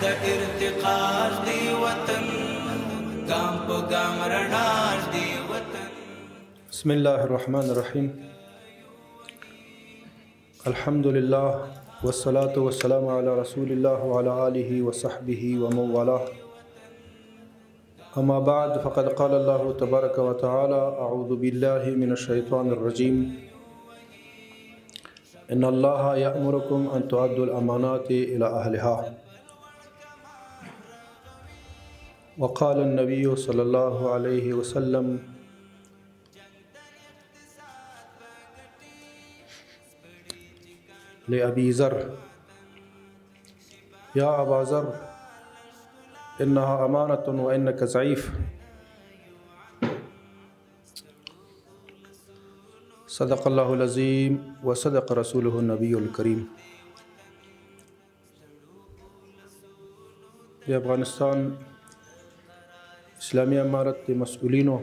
د ارتقاء دی وطن، ګام په ګام رڼا دی وطن. بسم الله الرحمن الرحیم. الحمد لله والصلاة والسلام على رسول الله وعلى آله وصحبه ومن والاه. أما بعد، فقد قال الله تبارك وتعالى: أعوذ بالله من الشيطان الرجيم، إن الله يأمركم أن تؤدوا الأمانات إلى أهلها. وقال النبي صلى الله عليه وسلم: لأبي ذر: يا أبا ذر، إنها أمانة وإنك ضعيف. صدق الله العظيم وصدق رسوله النبي الكريم. د افغانستان اسلامي امارت د مسؤلینو،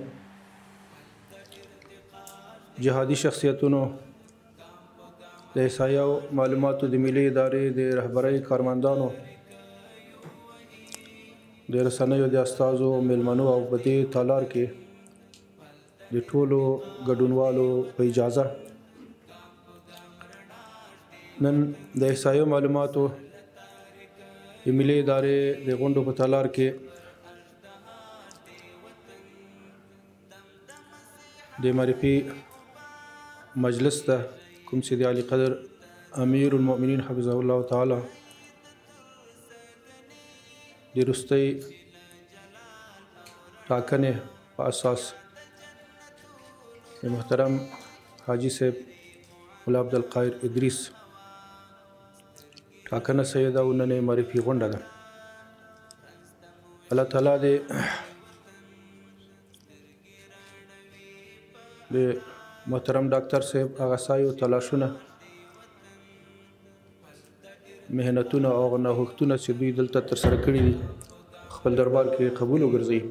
جهادي شخصیتونو، د احصایه او معلوماتو د ملي ادارې د رهبرۍ کارمندانو، د رسنیو د استازو، میلمنو او په دې تالار کې د ټولو ګډونوالو په اجازه نن د احصایه معلوماتو د ملي ادارې د غونډو په تالار کې د معرفي مجلس ته، کوم چې د عالي قدر امیر المؤمنین حفظه الله تعالی د وروستۍ ټاکنې په اساس د محترم حاجي صاحب ملا عبدالقاهر ادریس ټاکنه سوې ده او نن یې معرفي غونډه ده. الله تعالی دې د محترم ډاکتر صاحب هغه سعی او تلاشونه، مهنتونه او هغه نوښتونه چې دوی دلته ترسره کړي دي، خپل دربار کې قبول وګرځوي،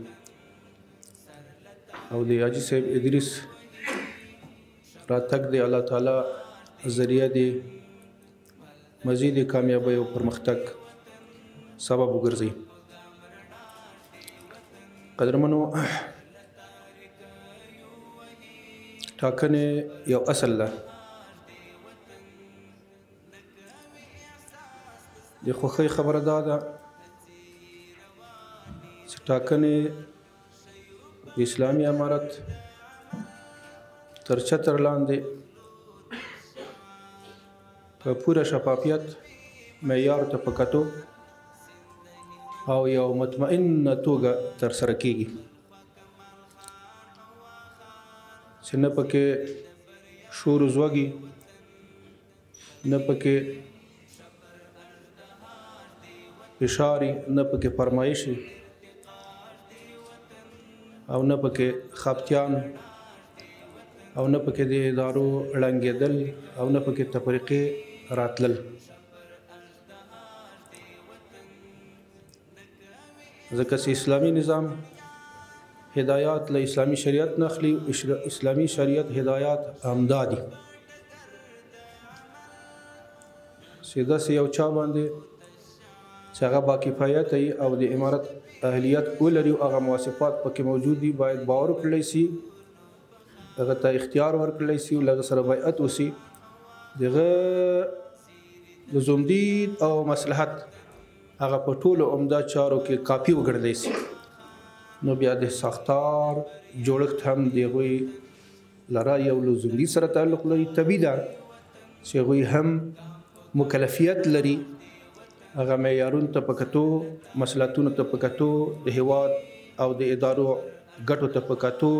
او د حاجي صاحب ادریس راتګ دی الله تعالی ذریعه دی مزید کامیابی او پرمختګ سبب وګرځي. قدرمنو، ټاکنې یو اصل ده. د خوښۍ خبره دا ده چې ټاکنې د اسلامي امارت تر چتر لاندې په پوره شفافیت، معیار ته په کتو او یو مطمئنه توګه ترسره کیږي، چې نه پکې شور و ځوږي، نه پکې فشاري، نه پکې فرمایشي او نه پکې خپتیان او نه پکې د ادارو ړنګېدل او نه پکې تفریقې راتلل. ځکه چې اسلامي نظام هدایات له اسلامي شریعت نه اخلي، اسلامي شریعت هدایات همدا دي چې داسې یو چا باندې چې هغه باکفایته وي او د امارت اهلیت ولري او هغه مواصفات پکې موجود دي، باید باور وکړلی سي، هغه ته اختیار ورکړلی سي او له هغه سره بیعت وسي، د هغه لزوم دید او مصلحت هغه په ټولو عمده چارو کې کافي وګڼلی سي. نو بیا د ساختار جوړښت هم د هغوی له رایې او لزوم دید سره تعلق لري. طبیعي ده چې هغوی هم مکلفیت لري، هغه معیارونو ته په کتو، مصلحتونو ته په کتو، د هیواد او د ادارو ګټو ته په کتو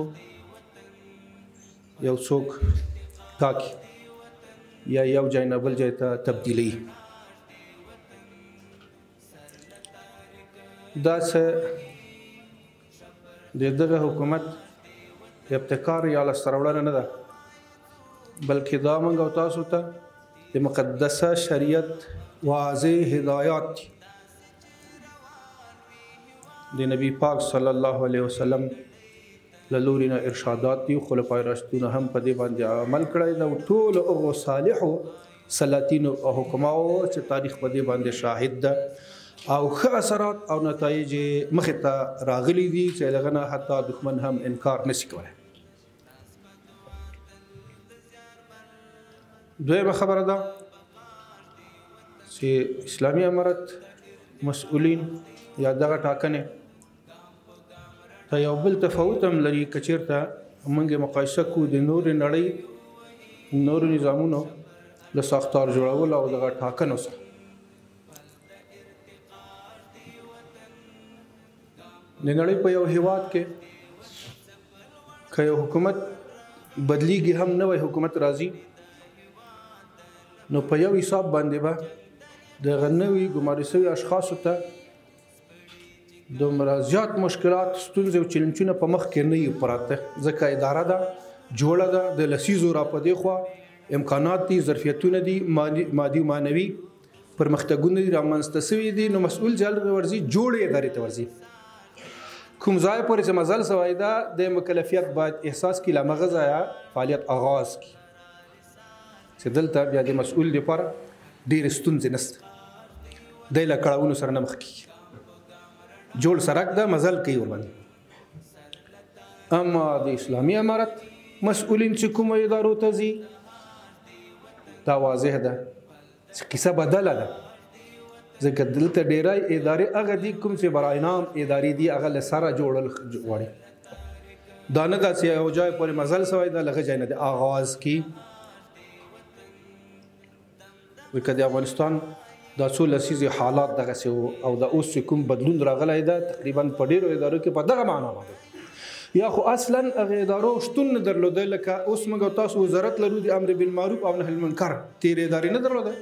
یو څوک ټاکي یا یو ځای نه بل ځای ته تبدیلوي. دا څه د دغه حکومت ابتکار یا لاسته راوړنه نه ده، بلکې دا موږ او تاسو ته د مقدسه شریعت واضح هدایات دي. د نبی پاک صلی الله علیه وسلم له لوري نه ارشادات دي، خلفای راشدون هم په دې باندې عمل کړی دی، او ټولو هغو صالحو سلاطینو او حکماو چې تاریخ په دې باندې شاهد ده، او ښه اثرات او نتایج مخې ته راغلي دي چې دغه نه حتی دښمن هم انکار نشي کولی. دویمه خبره ده چې اسلامي امارت مسؤلین یا دغه ټاکنې ته یو بل تفاوت هم لري. که چېرته موږ مقایسه کوو د نورې نړۍ نورو نظامونو د ساختار جوړولو او دغه ټاکنو سره، د نړۍ په یو هیواد کې که یو حکومت بدلیږي هم نوی حکومت راځي، نو په یو حساب باندې به دغه نوي ګمارل شوي اشخاصو ته دومره زیات مشکلات، ستونزې او چیلنجونه په مخ کې نه وي پراته، ځکه اداره ده، جوړه ده، د لسیزو را په دې خوا امکانات دي، ظرفیتونه دي، مادي او معنوي پرمختګونه دي رامنځته سوي دي. نو مسؤل چې هلته ورځي جوړې ادارې ته ورځي، کوم ځای پورې چې مزل سوی ده د مکلفیت باید احساس کړي، له همغه ځایه فعالیت آغاز کړي چې دلته بیا د مسؤل دپاره ډېرې ستونزې نشته، دی له کړاوونو سره نه مخ کېږي، جوړ سرک ده، مزل کوي ورباندې. اما د اسلامي امارت مسؤلین چې کومو ادارو ته ځي دا واضح ده چې قصه بدله ده، ځکه دلته ډېری ادارې هغه دي کوم چې برای نام ادارې دي، هغه له سره جوړل غواړي. دا نه ده چې یو ځای پورې مزل سوی ده، له هغه ځای نه د آغاز کړي. ځکه د افغانستان دا څو لسیزې حالات دغسې وو او دا اوس چې کوم بدلون راغلی ده تقریبا په ډېرو ادارو کې په دغه معنا باندې، یا خو اصلا هغه ادارو شتون نه درلوده، لکه اوس موږ تاسو وزارت لرو د امر بالمعروف او نهی المنکر، تېرې ادارې نه درلوده،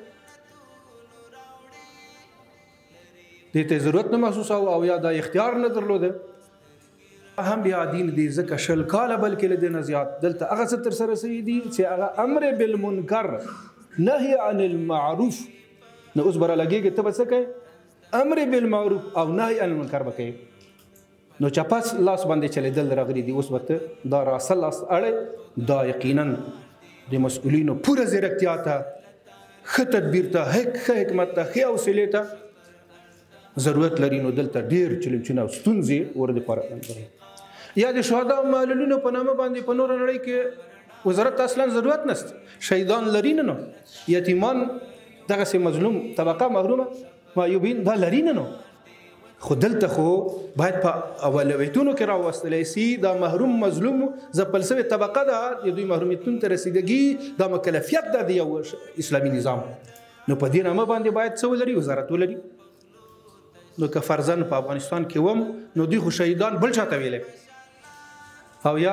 دې ته ضرورت نه محسوساوه او یا دا اختیار نه درلوده. هم بیا دین دی، ځکه 20 کاله بلکې له دې نه زیات دلته هغه څه ترسره سوي دي چې هغه امر بالمنکر نهی عن المعروف. نو اوس به رالګېږي ته به څه کوې؟ امر بالمعروف او نهی عن المنکر به کوې. نو چپس لاس باندې چلېدل راغلي دي، اوس به ته دا راسه لاس اړی، دا یقینا د مسؤلینو پوره ځیرکتیا ته، ښه تدبیر ته، ښه حکمت ته، ښې حوصلې ته ضرورت لري. نو دلته ډېر چیلنجونه او ستونزې ور دپاره لري. یا د شهدا او معلولینو په نامه باندې په نوره نړۍ کې وزارت ته اصلا ضرورت نشته، شهیدان لري نه، نو یتیمان دغسې مظلوم طبقه محرومه معیوبین دا لري نه، نو خو دلته خو باید په اولویتونو کې راوستلی سي. دا محروم مظلوم ځپل سوې طبقه ده، د دوی محرومیتونو ته رسیدګي دا مکلفیت ده د یو اسلامي نظام. نو په دې نامه باندې باید څه ولري؟ وزارت ولري. نو که فرضاً په افغانستان کې وم نو دوی خو شهیدان بل چاته ویلی، او یا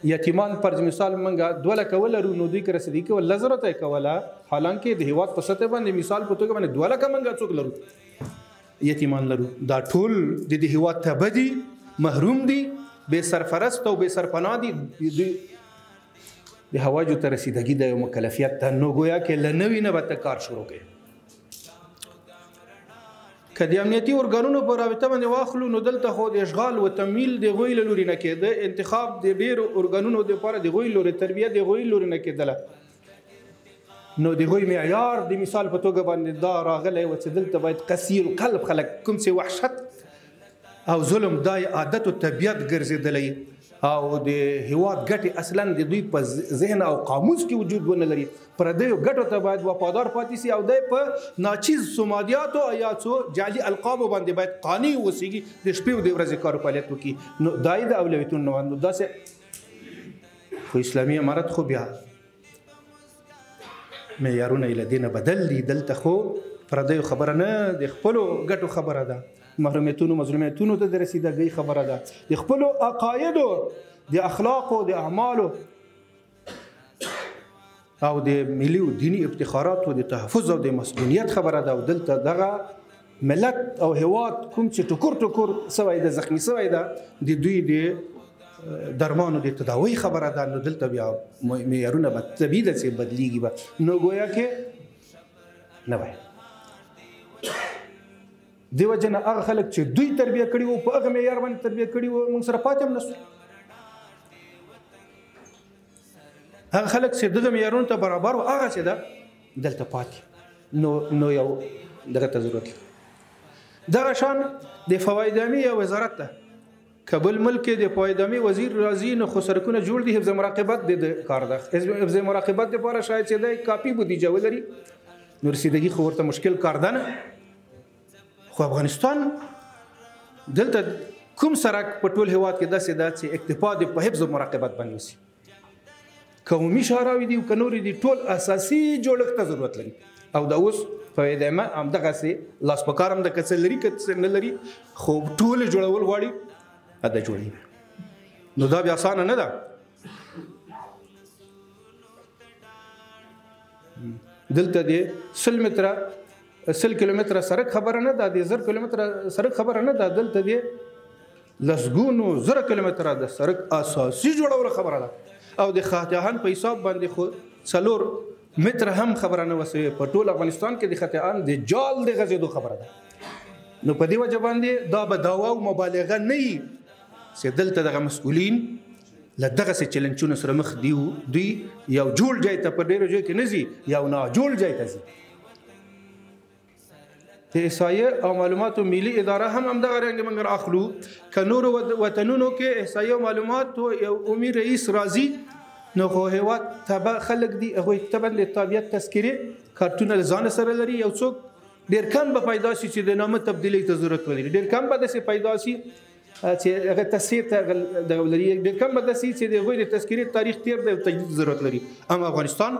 یتیمان فرض مثال موږ 2 لکه ولرو، نو دوی که رسیدګي کوله 10 زره ته یې کوله، حالانکه د هېواد په سطح باندې مثال په توګه باندې 2 لکه موږ څوک لرو یتیمان لرو. دا ټول د دې هېواد تبه دي، محروم دي، بې سرپرست او بې سرپناه دي، دوی د حوایجو ته رسیدګي د یو مکلفیت ده. نو ګویا کې له نوي نه به ته کار شروع کوې. که د امنیتي ارګانونو په رابطه باندې واخلو نو دلته خو د اشغال و تمویل د هغوی له لوري نه کېده، انتخاب د ډېرو ارګانونو دپاره د هغوی لوري، تربیه د هغوی لوري نه کېدله. نو د هغوی معیار د مثال په توګه باندې دا راغلی و چې دلته باید قصیر قلب خلک کوم چې وحشت او ظلم دا یې عادت و طبیعت ګرځېدلی او د هیواد ګټې اصلا د دوی په ذهن او قاموس کې وجود ونه لري، پردیو ګټو ته باید وفادار پاتې سي او دی په ناچیز سمادیاتو یا څو جعلي القابو باندې باید قانع اوسېږي، د شپې او د ورځې کار او فعالیت وکړي. نو دا یې د اولویتونو نه. نو داسې خو اسلامي امارت خو بیا معیارونه یې له دې نه بدل دي. دلته خو پردیو خبره نه، د خپلو ګټو خبره ده، محرومیتونو مظلومیتونو ته د رسیدګۍ خبره ده، د خپلو عقایدو، د اخلاقو، د اعمالو او د ملي او دیني افتخاراتو د تحفظ او د مسؤلیت خبره ده. او دلته دغه ملت او هیواد کوم چې ټکر ټکر سوی ده، زخمی سوی ده، د دوی د درمانو د تداوی خبره ده. نو دلته بیا معیارونه به طبیعي ده چې بدلیږي به، نو ګویا کې نه وایي. دې وجه نه هغه خلک چې دوی تربیه کړي وو په هغه معیار باندې تربیه کړي وو، موږ سره پاتې هم نه سو. هغه خلک چې دغه معیارونو ته برابر وو هغه چې ده دلته پاتې. نو یو دغه ته ضرورت لري. دغه شان د فواید عامې یو وزارت ده، کابل ملک کې د فواید عامې وزیر راځي نو خو سرکونه جوړ دي، حفظ مراقبت د کار ده، حفظ مراقبت لپاره شاید چې دی کاپي بودیجه ولري، نو رسیدګي خو ورته مشکل کار ده نه. خو افغانستان دلته کوم سرک په ټول هیواد کې داسې ده چې اکتفا د په حفظ مراقبت باندې وسي، قومي شاراوي دي او که نورې دي، ټول اساسي جوړښت ته ضرورت لري. او دا اوس فواید عامه همدغسې لاس په کار هم ده، که څه لري که څه نه لري، خو ټول جوړول غواړي دا جوړوي. نو دا بیا اسانه نه ده. دلته د 100 متره 100 کیلومتره سرک خبره نه ده، د 1000 کیلومتره سرک خبره نه ده، دلته د لسګونو زره کیلومتره د سرک اساسي جوړولو خبره ده. او د خط آهن په حساب باندې خو 4 متره هم خبره نه وسوي، په ټول افغانستان کې د خط آهن د جال د غځېدو خبره ده. نو په دې وجه باندې دا به دعوه او مبالغه نه وي چې دلته دغه مسؤلین له دغسې چیلنجونو سره مخ دي. دوی یو جوړ ځای ته په ډېرو ځایو کې نه ځي، یو ناجوړ ځای ته ځي. د احصایې او معلوماتو ملي اداره هم همدغه رنګ موږ اخلو، که نورو وطنونو کې احصایې او معلوماتو یو عمومي رئیس راځي نو خو هیواد تبع خلک دي، هغوی طبعا د تابعیت تذکرې کارتونه له ځانه سره لري. یو څوک ډېر کم به پیدا شي چې د نامه تبدیلۍ ته ضرورت ولري، ډېر کم به داسې پیدا شي چې هغه تصحیح ته دغه ولري، ډېر کم به داسې چې د هغوی د تذکرې تاریخ تېر دی او تجدید ضرورت لري. اما افغانستان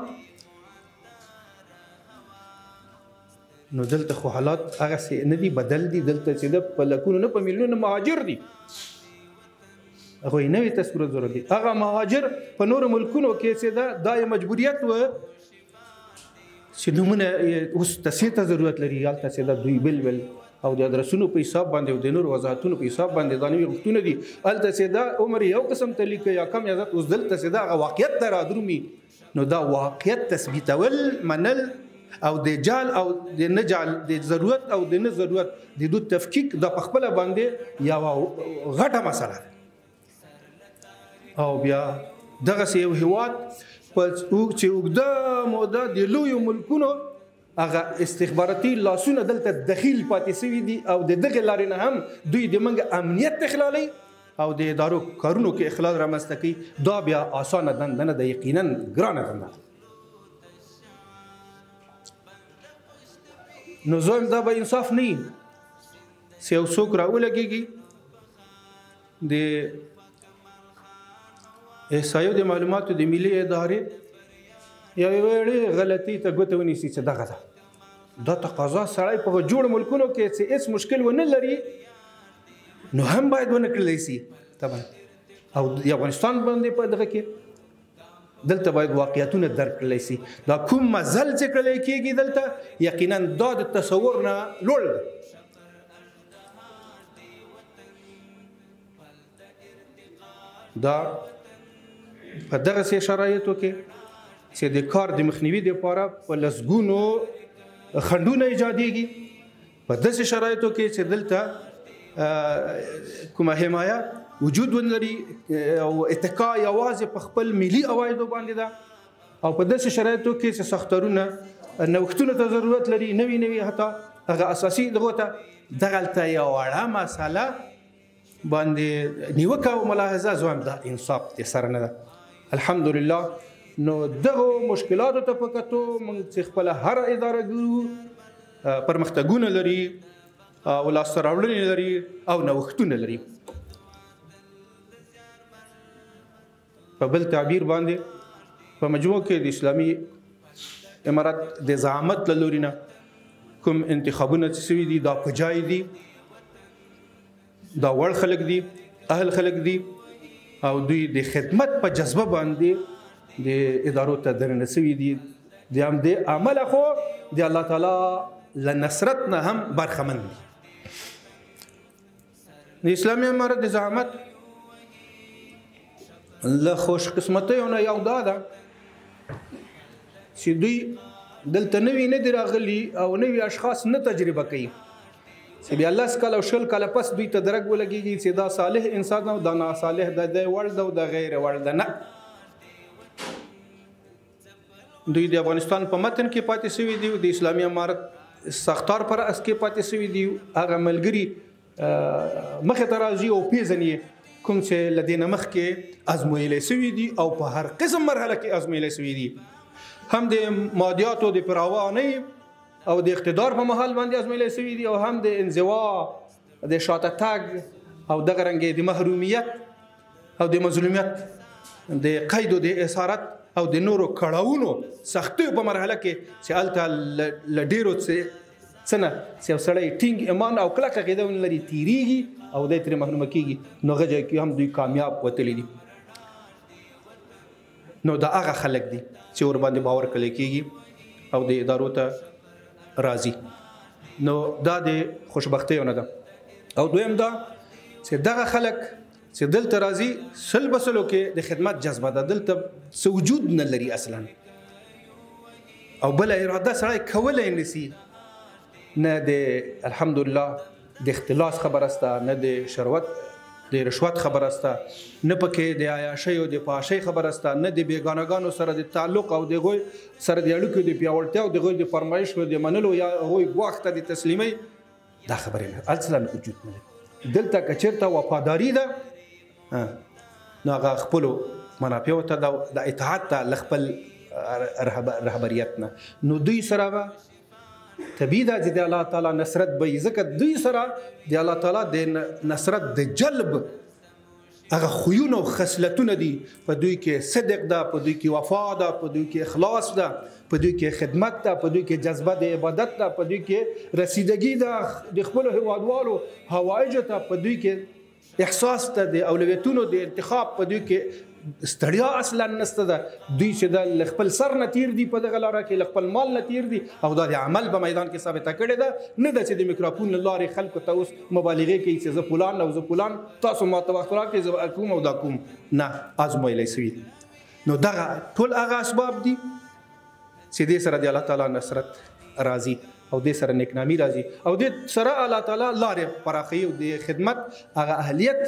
نو دلته خو حالات هغسې نه دي، بدل دي. دلته چې ده په لکونو نه په میلیونو مهاجر دي، هغوی نوې تذکره ضرورت دي. هغه مهاجر په نورو ملکونو کې چې ده دا یې مجبوریت و چې نومونه اوس تصحیح ته ضرورت لري، هلته چې ده دوی بل بل او د ادرسونو په حساب باندې او د نورو وضاحتونو په حساب باندې دا نوي غوښتونه دي. هلته چې ده عمر یو قسم ته لیکه یا کم یا زیات، اوس دلته چې ده هغه واقعیت ته رادرومي. نو دا واقعیت تثبیتول منل او د جعل او د نه جعل، د ضرورت او د نه ضرورت د دوی تفکیک دا په خپله باندې یوه غټه مسله ده. او بیا دغسې یو هیواد چې اوږده موده د لویو ملکونو هغه استخباراتي لاسونه دلته دخیل پاتې سوي دي، او د دغې لارې نه هم دوی د موږ امنیت اخلالوي او د ادارو کارونو کې اخلال رامنځته کوي. دا بیا اسانه دنده نه ده، یقینا ګرانه دنده ده. نو زه وایم دا به انصاف نه وي چې یو څوک راولګېږي د احصایو د معلوماتو د ملي ادارې یوې وړې غلطۍ ته ګوته ونیسي چې دغه ده. دا تقاضا سړی په جوړ ملکونو کې چې هېڅ مشکل ونه لري نو هم باید ونه کړلی سي طبعا. او د افغانستان باندې په دغه کې دلته باید واقعیتونه درک کړلی سي. دا کوم مزل چې کړلی کېږي دلته یقینا دا د تصور نه لوړ دی. دا په دغسې شرایطو کې چې د کار د مخنیوي دپاره په لسګونو خنډونه ایجادېږي، په داسې شرایطو کې چې دلته کومه حمایه وجود ولري او اتکا یوازې په خپل ملي عوایدو باندې ده، او په داسې شرایطو کې چې ساختارونه نوښتونو ته ضرورت لري، نوي نوي حتی هغه اساسي دغو ته، دغلته یو وړه مسله باندې نیوکه او ملاحظه زه وایم دا انصاف دې سره نه ده. الحمدلله نو دغو مشکلاتو ته په کتو موږ چې خپله هره اداره ګورو پرمختګونه لري او لاسته راوړنې لري او نوښتونه لري. په بل تعبیر باندې په مجموع کې د اسلامي امارت د زعامت له لوري نه کوم انتخابونه چې سوي دي دا په جای دي، دا وړ خلک دي، اهل خلک دي، او دوی د خدمت په جذبه باندې د ادارو ته درنه سوي دي. د همدې امله خو د الله تعالی له نصرت نه هم برخمن دي. د اسلامي امارت د زعامت له خوشقسمتیو نه یو دا ده چې دوی دلته نوي نه دي راغلي او نوي اشخاص نه تجربه کوي، چې بیا 10 کاله او 20 کاله پس دوی ته درک ولګېږي چې دا صالح انسان او دا ناصالح ده، دی وړ ده او دا غیر وړ ده. نه، دوی د افغانستان په متن کې پاتې سوي دي او د اسلامي امارت ساختار پر اس کې پاتې سوي دي، هغه ملګري مخې ته راځي او پېژني کوم چې له دې نه مخکې ازمویلی سوي دي او په هر قسم مرحله کې ازمویلی سوي دي، هم د مادیاتو د فراوانۍ او د اقتدار په مهال باندې ازمویلی سوي دي، او هم د انزوا د شاته تګ او دغه رنګې د محرومیت او د مظلومیت د قید او د اسارت او د نورو کړاوونو سختیو په مرحله کې چې هلته له ډېرو څه نه چې یو سړی ټینګ ایمان او کلکه عقیده ونه لري تېرېږي او دی ترې محرومه کېږي، نو هغه ځای کې هم دوی کامیاب وتلي دي. نو دا هغه خلک دي چې ورباندې باور کړی کېږي او د ادارو ته راځي. نو دا د خوشبختیو نه ده. او دویم دا چې دغه خلک چې دلته راځي سل په سلو کې د خدمت جذبه ده، دلته څه وجود نه لري اصلا، او بله اراده سړی کولی نه سي، نه د الحمدلله د اختلاس خبره سته، نه د شروت د رشوت خبره سته، نه پکې د عیاشۍ او د فحاشۍ خبره سته، نه د بیګانګانو سره د تعلق او د هغوی سره د اړیکو د پیاوړتیا او د هغوی د فرمایش او د منلو یا هغوی ګواښ ته د تسلیمۍ دا خبرې نه اصلا وجود نه لري. دلته که چېرته وفاداري ده نو هغه خپلو منافعو ته د اطاعت ته له خپل رهبریت نه، نو دوی سره به طبیعي ده چې د الله تعالی نصرت به وي، ځکه دوی سره د الله تعالی د نصرت د جلب هغه خویونه او خصلتونه دي. په دوی کې صدق ده، په دوی کې وفا ده، په دوی کې اخلاص ده، په دوی کې خدمت ده، په دوی کې جذبه د عبادت ده، په دوی کې رسیدګي ده د خپلو هیوادوالو حوایجو ته، په دوی کې احساس ته د اولویتونو د انتخاب، په دوی کې ستړیا اصلا نشته ده. دوی چې د له خپل سر نه تیر دي په دغه لاره کې، له خپل مال نه تیر دي، او دا د عمل په میدان کې ثابته کړې ده، نه ده چې د میکروفون له لارې خلکو ته اوس مبالغې کوي چې زه فلان او زه فلان، تاسو ماته وخت راکړئ زه به کوم او دا کوم، نه، ازمویلی سوي دي. نو دغه ټول هغه اسباب دي چې دې سره د الله تعالی نصرت راځي او دې سره نیکنامي راځي او دې سره الله تعالی لارې پراخوي او د خدمت هغه اهلیت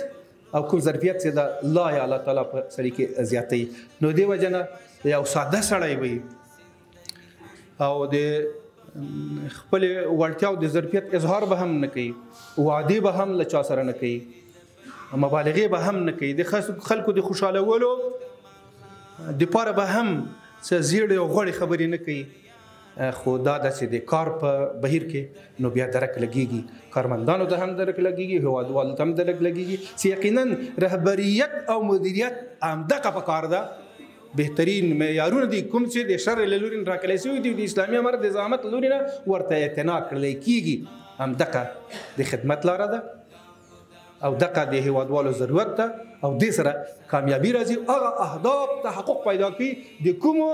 او کوم ظرفیت چې ده لا یې الله تعالی په سړي کې زیاتوي. نو دې وجه نه یو ساده سړی وي او د خپلې وړتیا او د ظرفیت اظهار به هم نه کوي، وعدې به هم له چا سره نه کوي، مبالغې به هم نه کوي، د خلکو د خوشحالولو دپاره به هم څه زیړې او غوړې خبرې نه کوي، خو دا ده چې د کار په بهیر کې نو بیا درک لګیږي، کارمندانو ته هم درک لګیږي، هیوادوالو ته هم درک لګیږي چې یقینا رهبریت او مدیریت همدغه په کار ده. بهترین معیارونه دي کوم چې د شرع له لوري نه راکړلی شوي دي، د اسلامي امارت د زعامت له لوري نه ورته اعتنا کړلی کېږي. همدغه د خدمت لاره ده او دغه د هیوادوالو ضرورت ده او دې سره کامیابي راځي، هغه اهداف تحقق پیدا کوي د کومو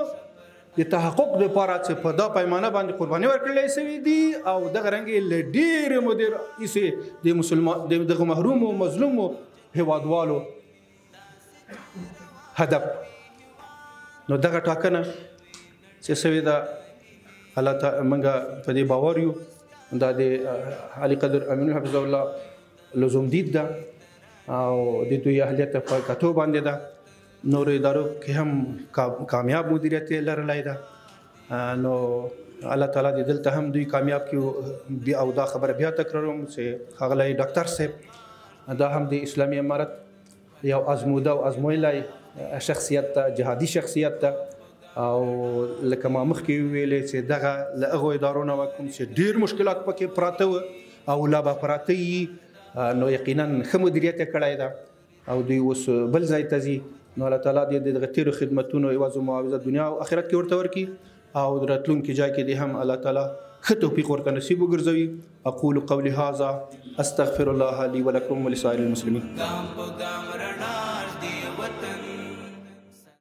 د تحقق دپاره چې په دا پیمانه باندې قرباني ورکړلی سوي دي، او دغه رنګ یې له ډېرې مودې راهیسې د مسلمان د دغه محرومو مظلومو هیوادوالو هدف. نو دغه ټاکنه چې سوې ده، الله تعالی موږ په دې باور یو دا د عالي قدر امین حفظه الله لزوم دید ده او د دوی اهلیت په کتو باندې ده. نورو ادارو کې هم کامیاب مدیریت یې لرلی ده، نو الله تعالی دې دلته هم دوی کامیاب کړي. او دا خبره بیا تکراروم چې ښاغلی ډاکټر صاحب دا هم د اسلامي امارت یو ازموده او ازمویلی شخصیت ده، جهادي شخصیت ده، او لکه ما مخکې وویلې چې دغه له هغو ادارو نه وه کوم چې ډېر مشکلات پکې پراته وه او لا به پراته یي، نو یقینا ښه مدیریت یې کړی ده او دوی اوس بل ځای ته ځي. نو الله تعالی دې د دغه تېرو خدمتونو عوض او معاوضه دنیا او آخرت کې ورته ورکړي او د راتلونکي ځای کې دې هم الله تعالی ښه توفیق ورته نصیب وګرځوي. اقول قولي هذا استغفر الله لي ولكم ولسائر المسلمين. ګام په ګام رڼا ږدي وطن.